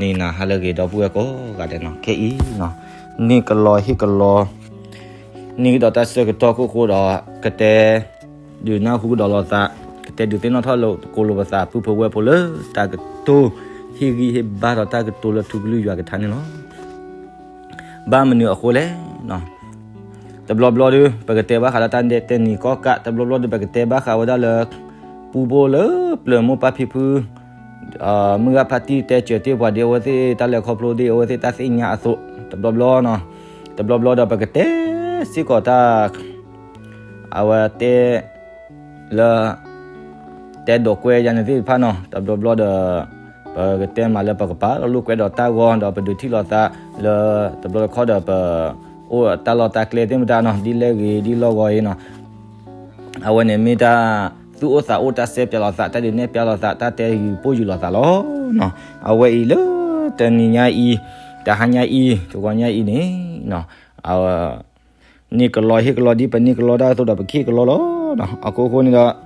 ဂီၤန့ၣ်နၤ ဟါလၢအဂ့ၤ ဒီပုၢ်ဝဲၢ်ကိးဂၤဒဲးနီၤ, ခဲအံၤနီၤ, န့ၢ်ကလီဟ့ၣ်ကလီ န့ၢ်ကဒီးတၢ်ဆၢကတီၢ်ခိၣ်ဃိဒီး ကတဲ ဒုးနၢ်ဟူကဒီးလိာ်သး, ကတဲဒုးသ့ၣ်နီၣ်ထီၣ်လိာ်သး သကိးလိာ်ပသး ပုၢ်ဖိဝဲၢ်ဖိလၢတၢ်ကတိၤ ဟ့ၣ်ဂံၢ်ဟ့ၣ်ဘါဒီးတၢ်ကတိၤလၢထူကလုၢ်ယွၤကထါန့ၣ်လီၤ. ဘၣ်မနုၤအဃိလဲၣ် တဘျီဘျီဒီး ပကတဲဘၣ်ဃးလၢတၢ်တဲနံၤကီၢ်ကး, တဘျီဘျီဒီး ပကတဲဘၣ်ဃးဝဲဒၣ်လၢ ပူဖိလၢပျၢၤမိၢ်ပၢ်ဖံဖု မုၢ်ဂၢ်ဖါတံၢ်တဲစၢၤတ့ၢ်ပှၤဒ်အဝဲသ့ၣ်တၢ်လဲၤခီဖျိဒ်အဝဲသ့ၣ်တၢ်သ့ၣ်ညါအသိး, တဘျီဘျီနီၤ, တဘျီဘျီဒီးပကတဲစ့ၢ်ကီးတၢ် အဝဲတဲ လၢ တဲဒိးကွဲယၤန့ၣ်သ့ၣ်တဖၣ်နီၤ, တဘျီဘျီဒီး ပကတဲမးလၢပကပာ်လိာ်ကွဲဒီးတၢ်ဂီၤ ဒီးပဒုးထံၣ်လိာ်သးလၢ တဘျီတခီဒီးပ အိၣ်တၢ်လီၢ်တၢ်ကျဲသ့ၣ်မတၤနီၤ, ဒ်လဲၣ်ဂ့ၤဒ်လီၢ်ဂီၤအံၤနီၤ, အဝဲန့ၣ်မ့ၢ်တၢ်သူၣ်အိၣ်သးအိၣ် တၢ်စဲပၠးလိာ်သး တၢ်ဒုးနဲၣ်ပၠးလိာ်သး တၢ်တဲယုာ်ပိၢ်ယုာ်လိာ်သးလီၤ. အဝဲအံၤလၢ တနံၤညါအံၤ တဟါညါအံၤ တဂီၤညါအံၤန့ၣ် န့ၢ်ကလီဟ့ၣ်ကလီ ဒ်ပန့ၢ်ကလီတၢ်အသိးဒီး ပကဟ့ၣ်ကလီလီၤ. အခိၣ်ဃိန့ၣ်ဒီး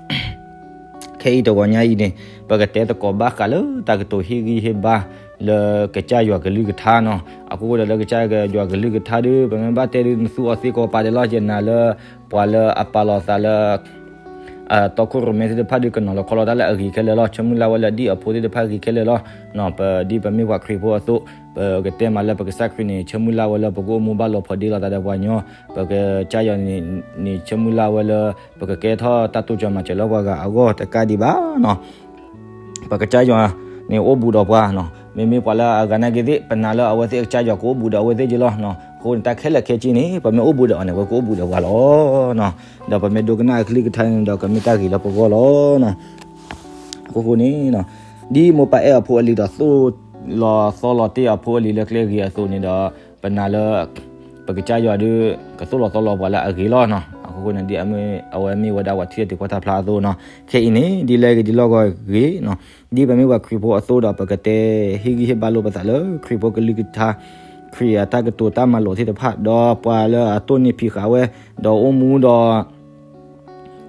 ခဲအံၤတဂီၤညါအံၤန့ၣ် ပကတဲသကိးဘၣ်ဃးလၢတၢ်ကတိၤဟ့ၣ်ဂံၢ်ဟ့ၣ်ဘါ လၢကစၢ်ယွၤကလုၢ်ကထါနီၤ. အခိၣ်ဃိဒီးလၢကစၢ်ယွၤကလုၢ်ကထါဒီး ပမ့ၢ်ဘၣ်တဲဒီး နသူအီၤသ့ကိးပာ်ဒဲးလီၤ. ယနာ်လၢ ပှၤလၢအပာ်လိာ်သးလၢ တီခိၣ်ရိၣ်မဲသ့ၣ်တဖၣ်ဒီး ကနီၤလီၤခီလီၤတၢ်လၢအဂ့ၤခဲလၢာ်လီၤ. ဆၢမုၢ်လၢ်ဝဲလၢဒ်အဖိသ့ၣ်တဖၣ်ဂ့ၤခဲလၢာ်လီၤ. ပဒ်ပမ့ၢ်ပှၤခရံာ်ဖိအသိး ပကတဲမးလၢပကစၢ်ခရံာ်န့ၣ် ဆၢမုၢ်လၢ်ဝဲလၢပကအိၣ်မူဘၣ်လီၤဖီဒ့လိာ်သးဒီးပှၤကညီ, ပကစၢ်ယွၤန့ၣ် န့ၣ်ဆၢမုၢ်လၢ်ဝဲလၢ ပကကဲထီၣ်တၢ်တိစၢၤမၤစၢၤလၢပှၤဂၤအဂီၢ်တကးဒံးဘၣ်နီၤ. ပကစၢ်ယွၤန့ၣ်အိၣ်ဘူးဒီးပှၤနီၤ, မ့မ့ၢ်ပှၤလၢအဂၤနာ်က့သ့ၣ် ပနာ်လၢအဝဲသ့ၣ်အကစၢ်ယွၤကအိၣ်ဘူးဒီးအဝဲသ့ၣ်က့လီၤ. အဃိန့ၣ် တၢ်ခဲလၢာ်ခဲဆ့န့ၣ် ပမ့ၢ်အိၣ်ဘူးဒီးအီၤန့ၣ် အဝဲကအိၣ်ဘူးဒီးပှၤလီၤ. ဒီးပမ့ၢ်ဒိကနၣ်အကလုၢ်ကထါန့ၣ်ဒီး ကမ့ၢ်တၢ်ဂ့ၤလၢပဂီၢ်လီၤ. အဃိဃိန့ၣ် ဒ်မိၢ်ပၢ်အဲၣ်အဖိအလံၤဒီး သိၣ်လီၤသီလီၤတ့ၢ်အဖိအလံၤလၢကျဲဂ့ၤအသိးန့ၣ်ဒီး ပနာ်လၢ ပကစၢ်ယွၤဒီး ကသိၣ်လီၤသီလီၤပှၤလၢအဂ့ၤလီၤနီၤ. အဃိဃိန့ၣ် ဒ်အမ့ၢ်အဝဲမ့ၢ်ဝဲဒၣ်ပှၤထံၣ်တၢ်တံၤပှၢ်တၢ်ဖျါအသိးနီၤ, ခဲအံၤန့ၣ် ဒ်လဲၣ်ဂ့ၤဒ်လီၢ်ဂီၤဂ့ၤနီၤ, ဒ်ပမ့ၢ်ပှၤခရံာ်ဖိအသိးဒီး ပကတဲဟ့ၣ်ဂံၢ်ဟ့ၣ်ဘါလိာ်ပသးလၢ ခရံာ်ဖိကလုၢ်ကထါ ခရံာ်အတၢ်ကတိၤတၢ်မၤလိာ်သ့ၣ်တဖၣ် ဒီးပှၤလၢအတိၢ်နီၣ်ဖံးဃာ်ဝဲ ဒီးအိၣ်မူဒီး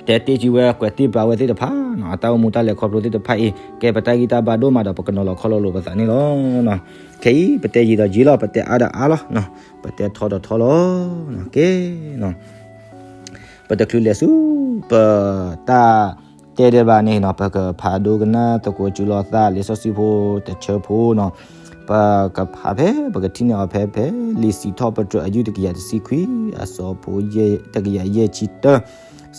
တဲတ့ၢ်ကံဝဲ ကွဲးတ့ၢ်ပာ်ဝဲသ့ၣ်တဖၣ်နီၤ, အတၢ်အိၣ်မူတၢ်လဲၤခီဖျိသ့ၣ်တဖၣ်အံၤ ကဲပတၢ်ဂံၢ်တၢ်ဘါဒိၣ်မးဒီး ပကနီၤလီၤခီလီၤလိာ်ပသးန့ၣ်လီၤ. ခဲအံၤ ပတဲယံာ်ဒီးယံာ်လီၤ, ပတဲအါဒီးအါလီၤ, ပတဲထီဒီးထီလီၤ. ကဲ ပတချုးလဲၤဆူ ပတၢ်တဲဒဲးဘၣ်န့ၣ်နီၤ, ပကဖးဒိကနၣ်သကိးစူၤလီၤသး လံာ်စီဆှံဖိတဆၢဖိနီၤ, ပကဖးဖဲ ပကထံၣ်န့ၢ်အီၤဖဲ ဖဲလံာ်စံးထီၣ်ပတြၢၤ အယုၢ်တကယၤတဆံခွံ အဆၢဖိ တကယၤယဲၢ်ဆံတၢ,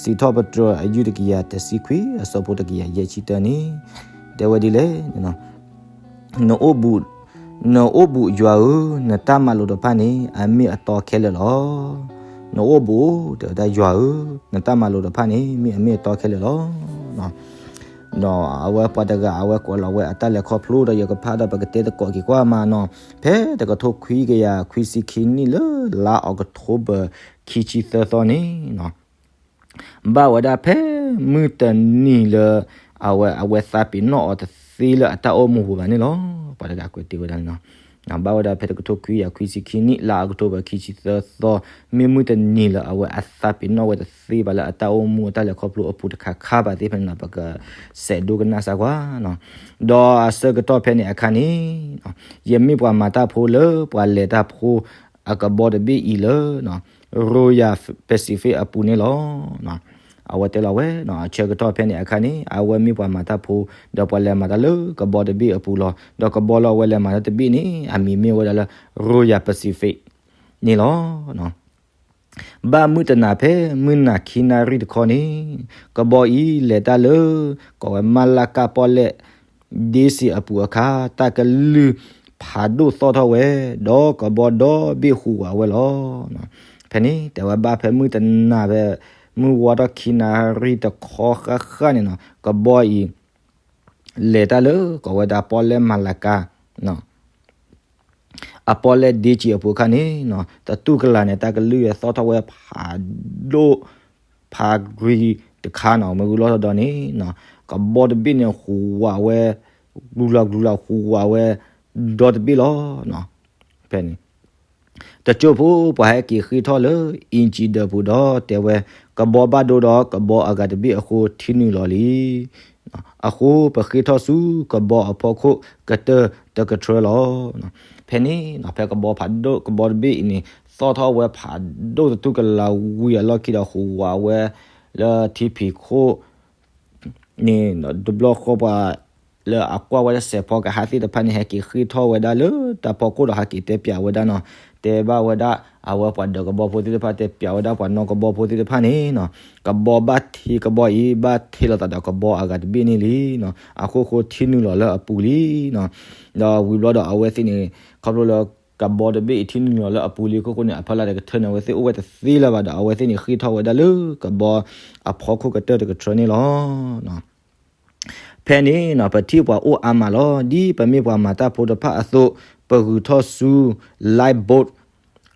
စံးထီၣ်ပတြၢၤ အယုၢ်တကယၤတဆံခွံ အဆၢဖိတကယၤယဲၢ်ဆံတၢန့ၣ် တဲဝဲဒ်လဲၣ် နအိၣ်ဘူး, နအိၣ်ဘူးယွၤဧၢ, နတၢ်မၤလိာ်တဖၣ်န့ၣ် အမ့ၢ်အတီခဲလၢာ်လီၤ. နအိၣ်ဘူး တဲဝဲဒၣ်ယွၤဧၢ, နတၢ်မၤလိာ်တဖၣ်န့ၣ် မ့ၢ်အမ့ၢ်အတီခဲလၢာ်လီၤ. ဒီးအဝဲပှၤတဂၤ အဝဲကွဲးလီၤဝဲအတၢ်လဲၤခီဖျိဒီး ယကဖးဒီး ပကတဲသကိးက့ၤကွၢ်မးနီၤ, ဖဲတကထိခွံကယၤခွံဆံခံနံၣ်လၢ လါအီးကထိဘၢၣ် ခံဆံသၢသီန့ၣ် ဘၣ်ဝဲဒၣ်ဖဲမုၢ်တနံၤလၢ အဝဲ အဝဲသးပ့ၤနီၣ်အီၤတသ့လၢအတၢ်အိၣ်မူပူၤဘၣ်န့ၣ်လီၤ. ပှၤတဂၤကွဲးတ့ၢ်ဝဲဒၣ်န့ၣ်လီၤ. ဘၣ်ဝဲဒၣ်ဖဲတကထိခွံကယၤခွံဆံခံနံၣ် လါအီးကထိဘၢၣ် ခံဆံသၢသီ, မ့ၢ်မုၢ်တနံၤလၢအဝဲအသးပ့ၤနီၣ်ဝဲတသ့ဘၣ်လၢအတၢ်အိၣ်မူအတၢ်လဲၤခီဖျိအပူၤ တခါခါဘၣ်သ့ၣ်ဖဲန့ၣ်နီၤ, ပကစဲးဒိကနၣ်စၢ်ကွၢ် ဒီးအဆၢကတီၢ်ဖဲန့ၣ်အခါန့ၣ် ယမ့ၢ်ပှၤမၤတၢ်ဖိလၢပှၤလဲၤတၢ်ဖိအကဘီတဘ့ၣ်အံၤလၢ Royal Pacific အပူၤန့ၣ်လီၤ. အဝဲတဲလီၤဝဲ အဆၢကတီၢ်ဖဲန့ၣ်အခါန့ၣ် အဝဲမ့ၢ်ပှၤမၤတၢ်ဖိ ဒီးပှၤလဲၤမၤတၢ်လၢကဘီတဘ့ၣ်အပူၤလီၤ. ဒီးကဘီလၢအဝဲလဲၤမၤတၢ်တဘ့ၣ်န့ၣ် အမံၤမ့ၢ်ဝဲဒၣ်လၢ Royal Pacific န့ၣ်လီၤ. ဘၣ်မုၢ်တနၤဖဲမုၢ်နၤခံနၣ်ရံၣ်တခီန့ၣ် ကဘီအံၤလဲၤတၢ်လၢ ကိးဝဲမလကပီၣ်လဲၣ် ဒ့စ့ၣ်အပူၤအခါ တၢ်ကလုၢ်ဖးဒိၣ်သီၣ်ထီၣ်ဝဲ ဒီးကဘီဒီဘ့ၣ်ဟူးဝးဝဲလီၤ. ဖဲန့ၣ် တဲဝဲဘၣ်ဖဲမုၢ်တနၤဖဲ မုၢ်ဝါထီၣ်ခံနၣ်ရံၣ်တခီဃၣ်ဃၣ်န့ၣ်နီၤ ကဘီအံၤ လဲၤတၢ်လၢကိးဝဲဒၣ်ပီၣ်လဲၣ်မလက အပီၣ်လဲၣ်ဒ့စ့ၣ်အပူၤအခါန့ၣ်နီၤ တတူၢ်ကလာ်န့ၣ် တၢ်ကလုၢ်သီၣ်ထီၣ်ဝဲဖးဒိၣ် ဖးဂံၤတခါနီၤ မ့ၢ်ဂုၢ်လီၢ်ထီၣ်ဒီးန့ၣ်နီၤ ကဘီတဘ့ၣ်န့ၣ်ဟူးဝးဝဲ ဂူၤလီၤဂူၤလီၤဟူးဝးဝဲ ဒီတဘ့ၣ်လီၤ. ဖဲန့ၣ် တစိၢ်ဖိ ပှၤဟဲက့ၤဃ့ထီၣ်လၢ အ့ၣ်ကၠံဒၢးပူၤဒီးတဲဝဲ ကဘီဘၣ်ဒိဒီးကဘီအဂၤတဘ့ၣ်အဃိ ထံနုာ်လီၤလံ. အဃိပဃ့ထီၣ်ဆူကဘီအဖီခိၣ်ကတၢၢ်တကထြၢလီၤ. ဖဲန့ၣ် ဖဲကဘီဖးဒိၣ်ကဘီတဘ့ၣ်အံၤန့ၣ် သီၣ်ထီၣ်ဝဲဖးဒိၣ်တတူၢ်ကလာ်ဝံၤအလီၢ်ခံဒီး ဟူးဝးဝဲလၢထံဖံးခိၣ်န့ၣ် တဘျီဃီပှၤလၢအကွၢ်ဝဲဒၣ်စဲးဖီကဟၣ်သ့ၣ်တဖၣ်န့ၣ် ဟဲက့ၤဃ့ထီၣ်ဝဲဒၣ်လၢတၢ်ဖီခိၣ်ဒီး ဟဲက့ၤတဲပျးဝဲဒၣ်နီၤ, တဲဘၣ်ဝဲဒၣ် အဝဲပှၤဒၢးကဘီဖိသ့ၣ်တဖၣ် တဲပျးဝဲဒၣ်ပှၤနီၣ်ကဘီဖိသ့ၣ်တဖၣ်န့ၣ်နီၤ, ကဘီဘၣ်ထံကဘီအံၤ ဘၣ်ထံလီၤသးဒီးကဘီအဂၤတဘ့ၣ်န့ၣ်လံနီၤ, အခိၣ်ဃိထံနုာ်လီၤလၢအပူၤလံနီၤ, ဒီးဝံၤဘျီဒီးအဝဲသ့ၣ်န့ၣ် ခီဖျိလၢကဘီတဘ့ၣ်အံၤထံနုာ်လီၤလၢအပူၤလံအခိၣ်ဃိန့ၣ် အဖီလာ်ဒီးကထၢန့ၣ် အဝဲသ့ၣ်အိၣ်ဝဲတသ့လၢၤဘၣ်ဒီး အဝဲသ့ၣ်န့ၣ်ဃ့ထီၣ်ဝဲဒၣ်လၢကဘီအဖီခိၣ်ကတၢၢ်တကထြၢန့ၣ်လီၤ. ဖဲန့ၣ်နီၤ ပထံၣ်ပှၤအိၣ်အါမးလီၤ. ဒ်ပမ့ၢ်ပှၤမၤတၢ်ဖိတဖၣ်အသိး ပဂုၤထီၣ်ဆူ lifeboat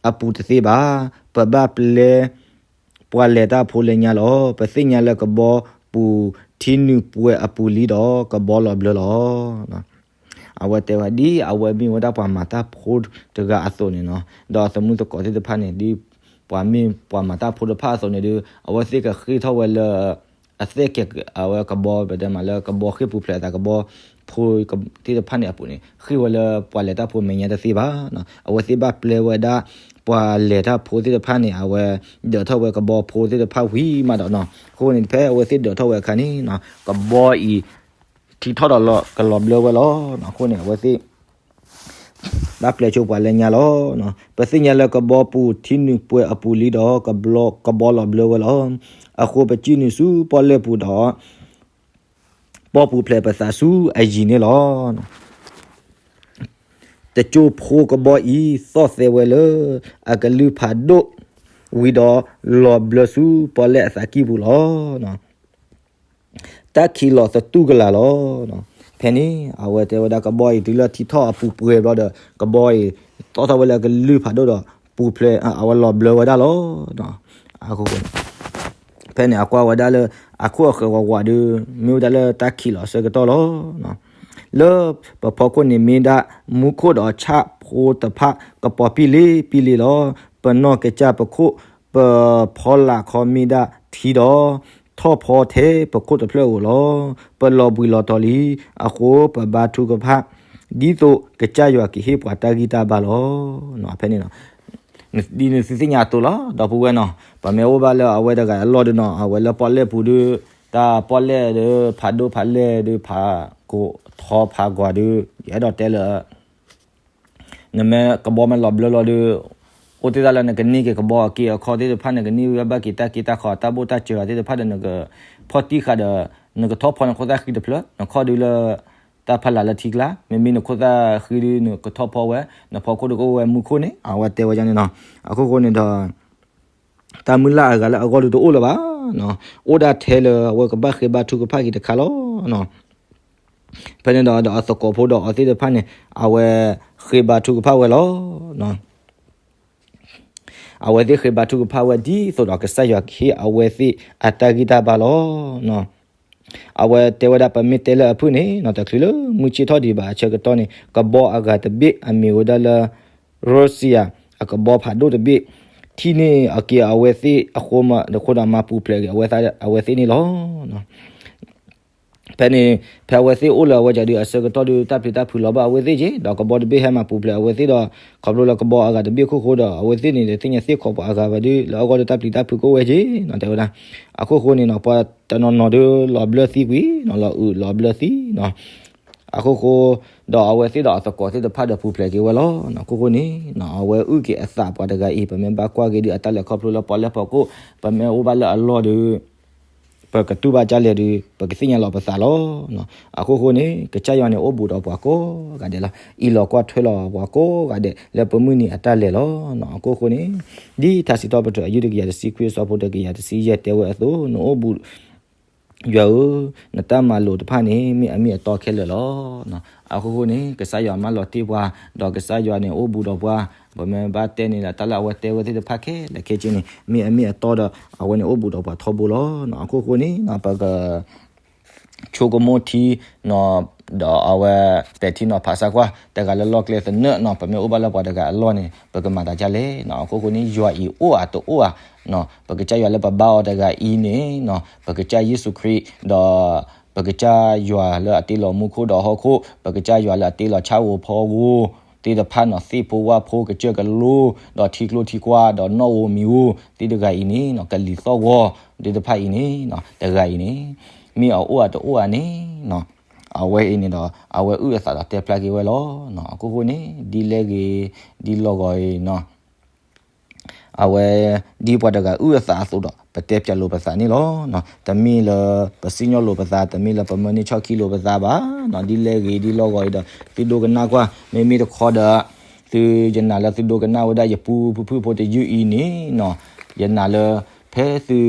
အပူၤတသ့ဘၣ်. ပဘၣ်ပျဲပှၤလဲၤတၢ်ဖိလၢညါလီၤ. ပသ့ၣ်ညါလၢကဘီပူၤထံနုာ်ပှဲၤအပူၤလံဒီး ကဘီလီၤဘျၢလီၤ. အဝဲတဲဝဲဒ်အဝဲမ့ၢ်ဝဲဒၣ်ပှၤမၤတၢ်ဖိတဂၤအသိးန့ၣ်နီၤ, ဒီးအသမူသကိးသ့ၣ်တဖၣ်န့ၣ် ဒ်ပှၤမ့ၢ်ပှၤမၤတၢ်ဖိတဖၣ်အသိးန့ၣ်ဒီး အဝဲသ့ၣ်ကဃ့ထီၣ်ဝဲလၢ အသ့ၣ်ကဲ အဝဲကဘီ ပတဲမးလၢကဘီဃ့ၢ်ပူၤဖျဲးအသးကဘီဖိသ့ၣ်တဖၣ်န့ၣ်အပူၤန့ၣ် ဃ့ၢ်ဝဲလၢပှၤလဲၤတၢ်ဖိမဲာ်ညါတသ့ဘၣ်နီၤ. အဝဲသ့ၣ်ဘၣ်ပျဲဝဲဒၣ် ပှၤလဲၤတၢ်ဖိသ့ၣ်တဖၣ်န့ၣ် အဝဲဒၢးထီၣ်ဝဲကဘီဖိသ့ၣ်တဖၣ်ဝံၤမးဒီးနီၤ, အဃိန့ၣ် ဖဲအဝဲသ့ၣ်ဒၢးထီၣ်ဝဲအခါန့ၣ်နီၤ ကဘီအံၤ ထံထီၣ်ဒီးလီၤ ကလီၤဘျၢဝဲလီၤ. အဃိန့ၣ် အဝဲသ့ၣ် ဘၣ်ပျဲဆိပှၤလၢညါလီၤ. ပသ့ၣ်ညါလၢကဘီပူၤထံနုာ်ပှဲၤအပူၤလံဒီး ကဘီလီၤဘျၢဝဲလီၤ. အဃိပစံၣ်နုာ်ဆူပီၣ်လဲၣ်ပူၤဒီး ပီၣ်ပူၤဖျဲးပသးဆူအယံၤန့ၣ်လီၤ. တစိၢ်ဖိကဘီအံၤ သီၣ်သဲဝဲလၢအကလုၢ်ဖးဒိၣ်ဝံၤဒီး လီၤဘျၢဆူပီၣ်လဲၣ်အသးကံၢ်ပူၤလီၤ. တၢ်ခံးလီၤသတူၢ်ကလာ်လီၤ. ဖဲန့ၣ် အဝဲတဲဝဲဒၣ်ကဘီအံၤတုၤလၢထံထီၣ်အပူၤပှဲၤဘျီဒီး ကဘီအံၤ သီၣ်ထီၣ်ဝဲလၢကလုၢ်ဖးဒိၣ်ဒီး ပူၤဖျဲး အဝဲလီၤဘျၢဝဲဒၣ်လီၤ. အဃိ ဖဲန့ၣ်အကွၢ်ဝဲဒၣ်လၢ အခိၣ်အဃၢၤဝးဝးဒီး မ့ၢ်ဝဲဒၣ်လၢတၢ်ခံးလီၤအဆၢကတီၢ်လီၤ. လၢပဖီခိၣ်န့ၣ်မ့ၢ်ဒၣ်မူခိၣ်ဒီးဆၣ်ဖိတဖၣ်ကပီၤပံၣ်လံပံၣ်လံလီၤ. ပနီၢ်ကစၢ်ပခိၣ် ပဖီလာ်ခီမ့ၢ်ဒၣ်ထံဒီး ထီၣ်ဖီထဲပခိၣ်တဖျၢၣ်ဧိၤလီၤ. ပလီၤဘှံးလီၤတီၤလံ, အဃိပဘါထုကဖၣ် ဒ်သိးကစၢ်ယွၤကဟ့ၣ်ပှၤတၢ်ဂံၢ်တၢ်ဘါလီၤ. ဖဲန့ၣ် ဒ်နသုသ့ၣ်ညါအသိးလီၤ ဒီပုၢ်ဝဲၢ်နီၤ, ပမ့ၢ်အိၣ်ဘၣ်လၢအဝဲတဂၤအလီၢ်ဒီးနီၤ အဝဲလၢပီၣ်လဲၣ်ပူၤဒီး တၢ်ပီၣ်လဲၣ်ဒီး ဖးဒိၣ်ဖးလဲၢ်ဒီး ဖးကိးထီဖးကွၢ်ဒီး ယအဲၣ်ဒိးတဲလၢ နမ့ၢ်ကဘီမ့ၢ်လီၤဘျၢလီၤဒီး အိၣ်သ့ၣ်သၣ်လၢနကန့ၢ်က့ၤကဘီအက့အခီသ့ၣ်တဖၣ် နကန့ၢ်ဝဲဘၣ်က့ၤတၢ်က့တၢ်ခီ တၢ်ဘိၣ်တၢ်စၢၤသ့ၣ်တဖၣ်ဒီး နကဖီၣ်တံၢ်ဃာ်ဒီး နကထီၣ်ဖီနခိၣ်သၣ်ဃံတဖျၢၣ် နခီၣ်ဒုးလၢ တၢ်ဖီလာ်လၢထံကျါ မ့မ့ၢ်နခိၣ်သၣ်ဃံဒုး နကထီၣ်ဖီဝဲ နဖီခိၣ်ဒုးကအိၣ်ဝဲမူခိၣ်န့ၣ် အဝဲတဲဝဲဒ်န့ၣ်နီၤ. အခိၣ်ဃိန့ၣ်ဒီး တၢ်မုၢ်လၢ်အဂၤလၢအဂီၢ်ဒုးတအိၣ်လၢၤဘၣ်နီၤ, အိၣ်ဒၣ်ထဲလၢအဝဲကဘၣ်ဃ့ဘါထုကဖၣ်က့ၤတခါလီၤ. ဖဲန့ၣ်ဒီး ဒီးအသကိးဖိဒီးအီၤသ့ၣ်တဖၣ်န့ၣ် အဝဲဃ့ဘါထုကဖၣ်ဝဲလီၤ. အဝဲသ့ၣ်ဃ့ဘါထုကဖၣ်ဝဲဒ်သိးဒီးကစၢ်ယွၤကဟ့ၣ်အဝဲသ့ၣ်အတၢ်ဂံၢ်တၢ်ဘါလီၤ. အဝဲတဲဝဲဒၣ်ပမ့ၢ်တဲလၢအဖုၣ်န့ၣ်နီၤ တချုးလၢမုၢ်ဆ့ၣ်ထီၣ်ဒံးဘၣ်အဆၢကတီၢ်န့ၣ် ကဘီအဂၤတဘ့ၣ်အမံၤဝဲဒၣ်လၢ Russia အကဘီဖးဒိၣ်တဘ့ၣ် ထံၣ်န့ၢ်အက့ၤအဝဲသ့ၣ်အဃိ အဃိဒီးမၤပူၤဖျဲးက့ၤအဝဲသ့ၣ်န့ၣ်လီၤ. ဖဲန့ၣ် ဖဲအဝဲသ့ၣ်အိၣ်လၢအဝဲဒၣ်ဒုးအဆၢကတီၢ်ဒုး တၢ်ပျံၤတၢ်ဖုးလီၤဘၣ်အဝဲသ့ၣ်က့ၤ ဒီးကဘီတဘ့ၣ်ဟဲမၤပူၤဖျဲးအဝဲသ့ၣ်ဒီး ခီဖျိလၢကဘီအဂၤတဘ့ၣ်အခိၣ်ဃိဒီး အဝဲသ့ၣ်န့ၣ် တသ့ၣ်ညါသ့ၣ်ခီပှၤအဂၤဘၣ်ဒုး လၢအဂီၢ်ဒုးတၢ်ပျံၤတၢ်ဖုးကအိၣ်ဝဲက့ၤနီၤ တဲဝဲဒၣ်. အခိၣ်ဃိန့ၣ်နီၤ ပှၤတနီၤနီၤဒုးလီၤဘျၢသံကွံာ် လီၤအုးလီၤဘျၢသံနီၤ. အခိၣ်ဃိ ဒီးအဝဲသ့ၣ်ဒီးအသကိးသ့ၣ်တဖၣ်ဒီးပူၤဖျဲးက့ၤဝဲလီၤ. အခိၣ်ဃိန့ၣ် အဝဲအုၣ်က့ၤအသးပှၤတဂၤအံၤ ပမ့ၢ်ဘၣ်ကွၢ်က့ၤဒုးအတၢ်လဲၤခီဖျိလၢပီၣ်လဲၣ်ဖီခိၣ် ပမ့ၢ်အိၣ်ဘၣ်လၢအလီၢ်ဒီး ပကတူၢ်ဘၣ်ဒ်လဲၣ်ဒီး ပကသ့ၣ်ညါလီၤပသးလီၤ. အခိၣ်ဃိန့ၣ် ကစၢ်ယွၤန့ၣ်အိၣ်ဘူးဒီးပှၤကိးဂၤဒဲးလီၤ. အံးလီၤကွၢ်ထွဲလီၤပှၤကိးဂၤဒဲး လၢပမုၢ်နံၤအတၢ်လဲၤလီၤ. အခိၣ်ဃိန့ၣ် ဒ်ထါစံးထီၣ်ပတြၢၤအယုၢ်တကယၤတဆံခွံအဆၢဖိတကယၤတဆံယဲၢ်တဲဝဲအသိး နအိၣ်ဘူး ယွၤဧၢ, နတၢ်မၤလိာ်တဖၣ်န့ၣ် မ့ၢ်အမ့ၢ်အတီခဲလၢာ်လီၤ. အခိၣ်ဃိန့ၣ် ကစၢ်ယွၤမၢလီၤတ့ၢ်ပှၤ ဒီးကစၢ်ယွၤန့ၣ်အိၣ်ဘူးဒီးပှၤ ပမ့ၢ်ဘၣ်တဲန့ၣ်ဒီး တၢ်လၢအဝဲတဲဝဲသ့ၣ်တဖၣ်ခဲလၢာ်ခဲဆ့န့ၣ် မ့ၢ်အမ့ၢ်အတီဒီး အဝဲန့ၣ်အိၣ်ဘူးဒီးပှၤထီဘိလီၤ. အခိၣ်ဃိန့ၣ် ပက ဆိကမိၣ်ထံ ဒီးအဝဲပဲာ်ထံနီၤဖးစၢ်ကွၢ် တဂၤလၢလီၢ်ကျဲသနၢၣ်နီၤ ပမ့ၢ်အိၣ်ဘၣ်လၢပှၤတဂၤအလီၢ်န့ၣ် ပကမၤသးဒ်လဲၣ်နီၤ. အခိၣ်ဃိန့ၣ် ယွၤအံၤအိၣ်ဧါတအိၣ်ဧါနီၤ ပကစၢ်ယွၤလၢပဘါအီၤတဂၤအံၤန့ၣ်နီၤ ပကစၢ်ယ့ၣ်ၡူးခရံာ် ဒီး ပကစၢ်ယွၤလၢအတ့လီၤမူခိၣ်ဒီးဟီၣ်ခိၣ်, ပကစၢ်ယွၤလၢအတ့လီၤဆၣ်ဧိၤဖီဧိၤသ့ၣ်တဖၣ်နီၤ, သ့ၣ်ဖိဝၣ်ဖိကစၢၢ်ကလိ, ဒီးထံကျိထံကွၢ်ဒီးနီၣ်ဧိၤမံၤဧိၤသ့ၣ်တဂၤအံၤန့ၣ်နီၤ, ကလံၤသီၣ်ဂီၤသ့ၣ်တဖၣ်အံၤန့ၣ်နီၤ, တဂၤအံၤန့ၣ် မ့ၢ်အအိၣ်အတအိၣ်ဧါန့ၣ်နီၤ, အဝဲအံၤန့ၣ်ဒီး အဝဲအုၣ်အသးဒီးတဲဖျါက့ၤဝဲလီၤ. အခိၣ်ဃိန့ၣ် ဒ်လဲၣ်ဂ့ၤ ဒ်လီၢ်ဂီၤအံၤနီၤ အဝဲ ဒ်ပှၤတဂၤအုၣ်အသးအသိးဒီး ပတဲပၠးလိာ်ပသးန့ၣ်လီၤ. တမ့ၢ်လၢ ပစံၣ်ညီၣ်လိာ်ပသး, တမ့ၢ်လၢပမၢန့ၢ်ဆီၣ်ခံလိာ်ပသးဘၣ်နီၤ, ဒ်လဲၣ်ဂ့ၤဒ်လီၢ်ဂီၤအံၤဒီး သုဒိကနၣ်ကွၢ်, မ့မ့ၢ်တခီဒီး သုယနာ်လၢသုဒိကနၣ်ဝဲဒၣ်ယပူဖုၣ်ဖုၣ်ဖိတယုၢ်အံၤန့ၣ်နီၤ, ယနာ်လၢ ဖဲသု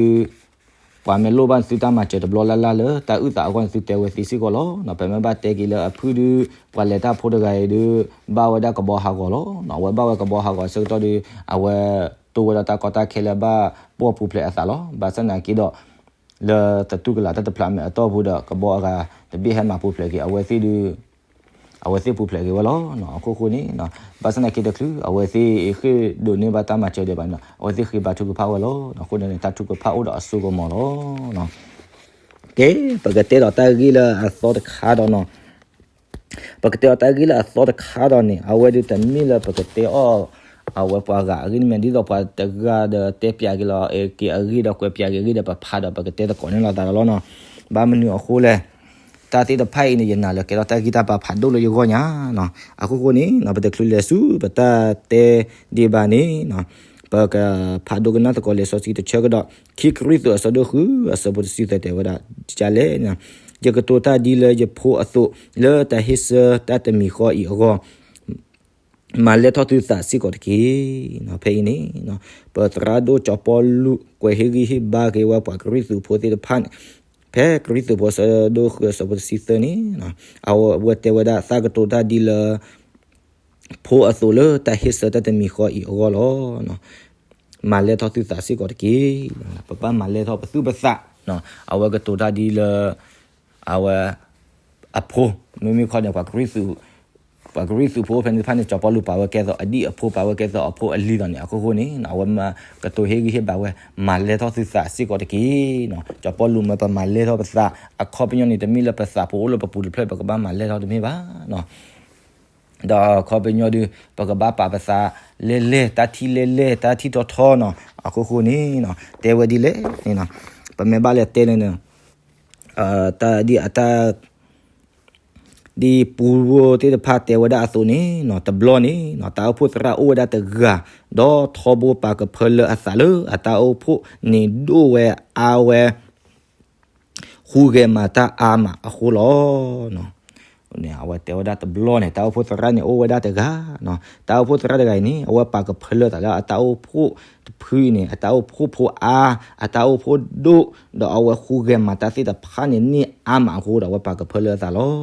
ပှၤမ့ၢ်လိၣ်ဘၣ်သုတၢ်မၤစၢၤတဘျီလၢ်လၢ်လၢတၢ်အုၣ်သးအဂီၢ်န့ၣ် သုတဲဝဲသ့စ့ၢ်ကီးလီၤ. ပမ့ၢ်ဘၣ်တဲက့ၤလၢအဖုၣ်ဒုး ပှၤလဲၤတၢ်ဖိတဂၤအံၤဒုး ဘၣ်ဝဲဒၣ်ကဘီဟးဂီၤလီၤ. အဝဲဘၣ်ဝဲကဘီဟးဂီၤအဆၢကတီၢ်ဒုး အဝဲတိၢ်ဝဲဒၣ်တၢ်ကီတၢ်ခဲလၢဘၣ်ပိာ်ပူၤဖျဲးအသးလီၤ. ဘၣ်ဆၣ်သနာ်က့ဒီး လၢတတူၢ်ကလာ်တၢ်တဖျးမဲာ်အတီၢ်ပူၤဒီး ကဘီအဂၤတဘ့ၣ်ဟဲမၤပူၤဖျဲးက့ၤ အဝဲသ့ၣ်ဒုး အဝဲသ့ၣ်ပူၤဖျဲးက့ၤဝဲလီၤ. အခိၣ်ဃိန့ၣ် ဘၣ်ဆၣ်သနာ်က့တချုး အဝဲသ့ၣ်ဃ့ၢ်ဒိးန့ၢ်ဘၣ်တၢ်မၤစၢၤဒံးဘၣ်န့ၣ်ဒီး အဝဲသ့ၣ်ဃ့ဘါထုကဖၣ်ဝဲလီၤ. အဃိန့ၣ် တၢ်ထုကဖၣ်အိၣ်ဒီးအစိကမီၤလီၤ. ကဲ ပကတဲဒီးတၢ်ဂ့ၢ်လၢအသီတခါဒီးနီၤ ပကတဲအီၤတၢ်ဂ့ၢ်လၢအသီတခါဒီးန့ၣ် အဝဲဒုးတမ့ၢ်လၢပကတဲအီၤ အဝဲပှၤဂၤအဂ့ၢ်န့ၣ်မ့ၢ် ဒ်သိးပှၤတဂၤဒီးတဲပၠးက့ၤလီၤ က့ၤအဂ့ၢ်ဒီးကွဲးပၠးက့ၤအဂ့ၢ်ဒီးပဖးဒီးပကတဲသကိးန့ၣ်လီၤသးဒီးလီၤနီၤ. ဘၣ်မနုၤအဃိလဲၣ် တၢ်သ့ၣ်တဖၣ်အံၤန့ၣ် ယနာ်လၢကဲထီၣ်တၢ်ဂံၢ်တၢ်ဘါဖးဒိၣ်လၢယဂီၢ်ညါနီၤ. အခိၣ်ဃိန့ၣ် ပတချုးလဲၤဆူပတၢ်တဲဒံးဘၣ်န့ၣ် ပကဖးဒိကနၣ်သကိးလံာ်စီဆှံတဆၢကဒီး ခံကရံၣ်သူးအဆၢဒိၣ်ဃု အဆၢဖိတဆံသၢတဲဝဲဒၣ်ဒ်လဲၣ်, ယကတိၤတၢ်ဒ်လၢယဖိအသိး လၢတၢ်ဟ့ၣ်ဆၢတၢ်တမံၤဃီအံၤအဂီၢ် မၤလဲၢ်ထီၣ်သုသးစ့ၢ်ကီးတက့ၢ်. ဖဲအံၤန့ၣ် ပသရၣ်ဒိၣ်စီၤပီလူး ကွဲးဟ့ၣ်ဂံၢ်ဟ့ၣ်ဘါက့ၤဝဲပှၤကရံၣ်သူးဖိသ့ၣ်တဖၣ်န့ၣ် ဖဲကရံၣ်သူးဖိအဆၢဒိၣ်ဃုအဆၢဖိတဆံသၢန့ၣ် အဝဲတဲဝဲဒၣ်သးကတိၤတၢ်ဒ်လၢ ဖိအသိးလၢတၢ်ဟ့ၣ်ဆၢတၢ်တမံၤဃီအံၤအဂီၢ်လီၤ. မၤလဲၢ်ထီၣ်သုသးစ့ၢ်ကီးတက့ၢ်. ပဘၣ်မၤလဲၢ်ထီၣ်ပသုပသး, အဝဲကတိၤတၢ်ဒ်လၢ အဝဲ အဖိ, မ့မ့ၢ်ခီန့ၣ် ပှၤကရံၣ်သူး ပှၤကရံၣ်သူးဖိဖဲန့ၣ်တဖၣ်န့ၣ် စီၤပီလူးပာ်ဝဲကဲသိးအဒံၣ်အဖိ ပာ်ဝဲကဲသိးအဖိအလံၤလီၤန့ၣ် အခိၣ်ဃိန့ၣ် အဝဲမၤကတိၤဟ့ၣ်ဂံၢ်ဟ့ၣ်ဘါဝဲ မၤလဲၢ်ထီၣ်သုသးစ့ၢ်ကီးတက့ၢ်. စီၤပီလူးမၢပမၤလဲၢ်ထီၣ်ပသး အခီပညီန့ၣ် တမ့ၢ်လၢပသးပအိၣ်လၢပပူၤတဖျၢၣ် ပကဘၣ်မၤလဲၢ်ထီၣ်တမ့ၢ်ဘၣ် ဒီးအခီပညီဒုး ပကဘၣ်ပာ်ပသးလဲၢ်လဲၢ် တၢ်ထံၣ်လဲၢ်လဲၢ် တၢ်ထံၣ်ထီထီနီၤ အခိၣ်ဃိန့ၣ် တဲဝဲဒ်လဲၣ်န့ၣ် ပမ့ၢ်ဘၣ်လဲၤတဲန့ၣ် တၢ်ဒ်အတၢ် ဒ်ပူၤသ့ၣ်တဖၣ်တဲဝဲဒၣ်အသိးန့ၣ် တဘျီန့ၣ် တၢ်အိၣ်ဖှိၣ်သရၣ်အိၣ်ဝဲဒၣ်တဂၤ ဒီးထီဘိပာ်ကဖၢလၢအသးလၢအတၢ်အိၣ်ဖှိၣ်န့ၣ်ဒိၣ်ဝဲအါဝဲ ဃုဂဲၤမၤတၢ်အါမးအဃိလီၤ. အဝဲတဲဝဲဒၣ်တဘျီန့ၣ် တၢ်အိၣ်ဖှိၣ်သရၣ်န့ၣ်အိၣ်ဝဲဒၣ်တဂၤ, တၢ်အိၣ်ဖှိၣ်သရၣ်တဂၤအံၤန့ၣ် အဝဲပာ်ကဖၢလၢသးလၢအတၢ်အိၣ်ဖှိၣ်တဖုအံၤန့ၣ် အတၢ်အိၣ်ဖှိၣ်ဖိအါ, အတၢ်အိၣ်ဖှိၣ်ဒိၣ်, ဒီးအဝဲဃုဂဲၤမၤတၢ်သ့ၣ်တဖၣ်န့ၣ်န့ၢ်အါမးအဃိဒီး အဝဲပာ်ကဖၢလၢသးလီၤ.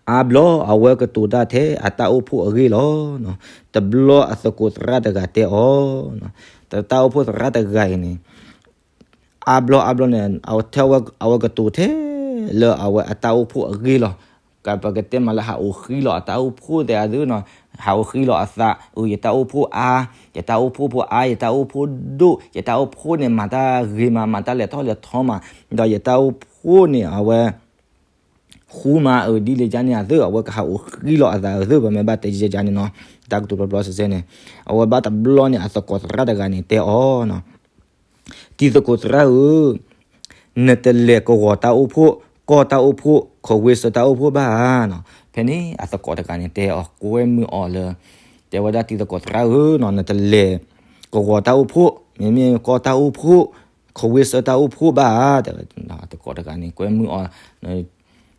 အါဘျီအဝဲကတိၤတၢ်ထဲအတၢ်အိၣ်ဖှိၣ်အဂ့ၢ်လီၤ. တဘျီအသကိးသရၣ်တဂၤတဲအီၤ, တၢ်အိၣ်ဖှိၣ်သရၣ်တဂၤအံၤန့ၣ် အါဘျီအါဘျီန့ၣ် အဝဲထဲအဝဲကတိၤထဲလၢအဝဲအတၢ်အိၣ်ဖှိၣ်အဂ့ၢ်လီၤ. ကပကတဲမးလၢဟးအိၣ်ဃံလီၤအတၢ်အိၣ်ဖှိၣ်သ့ၣ်အသိးနီၤ, ဟးအိၣ်ဃံလီၤအသး, အၢ ယတၢ်အိၣ်ဖှိၣ်အါ, ယတၢ်အိၣ်ဖှိၣ်ဖိအါ, ယတၢ်အိၣ်ဖှိၣ်ဒိၣ်, ယတၢ်အိၣ်ဖှိၣ်န့ၣ် မၤတၢ်ဂ့ၤမး, မၤတၢ်လဲၤထီၣ်လဲၤထီမး, ဒီးယတၢ်အိၣ်ဖှိၣ်န့ၣ် အဝဲ ဃူမးအၢ ဒ်လဲၣ်ကန့ၣ်အသိး အဝဲကဟးအိၣ်ဃံလီၤအသးအသိး ပမ့ၢ်ဘၣ်တဲယကန့ၣ်နီၤ, တၢ်ကတိၤဘျီဘျီစဲစဲန့ၣ်, အဝဲဘၣ်တဘျီန့ၣ် အသကိးသရၣ်တဂၤန့ၣ် တဲအီၤ, တံၤသကိးသရၣ်ဧၢ, နတလဲၤကဝီၤတၢ်အိၣ်ဖှိၣ်, ကီၢ်တၢ်အိၣ်ဖှိၣ်, ခဝ့ၡၢၣ်တၢ်အိၣ်ဖှိၣ်ဘၣ်ဧါနီၤ. ဖဲန့ၣ် အသကိးတဂၤန့ၣ် တဲအီၤ ကွဲမုာ်အီၤလၢ တဲဝဲဒၣ်တံၤသကိးသရၣ်ဧၢနီၤ, နတလဲၤကဝီၤတၢ်အိၣ်ဖှိၣ်, မ့မ့ၢ်ကီၢ်တၢ်အိၣ်ဖှိၣ်, ခဝ့ၡၢၣ်တၢ်အိၣ်ဖှိၣ်ဘၣ်ဧါ, တဲဝဲ, သကိးတဂၤန့ၣ် ကွဲမုာ်အီၤ